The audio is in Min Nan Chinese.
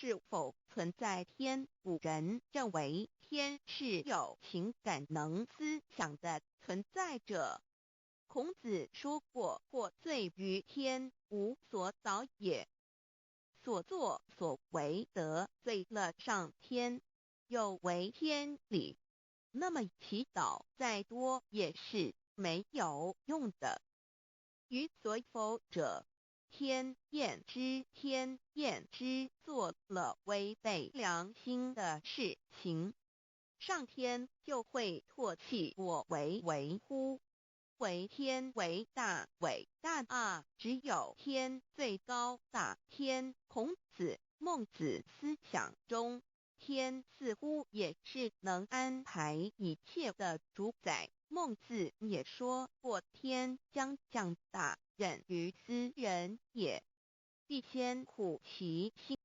是否存在天？古人認為天是有情感能思想的存在者。孔子說過：“獲罪於天，無所早也。”所作所為得罪了上天，有違天理，那麼祈禱再多也是沒有用的。於所否者，天厭之，天厭之，做了違背良心的事情，上天就會唾棄我為為乎？唯天為大，偉大啊！只有天最高大。天，孔子、孟子思想中，天似乎也是能安排一切的主宰。孟子也說過：“天將降大任於斯人也，必先苦其心。”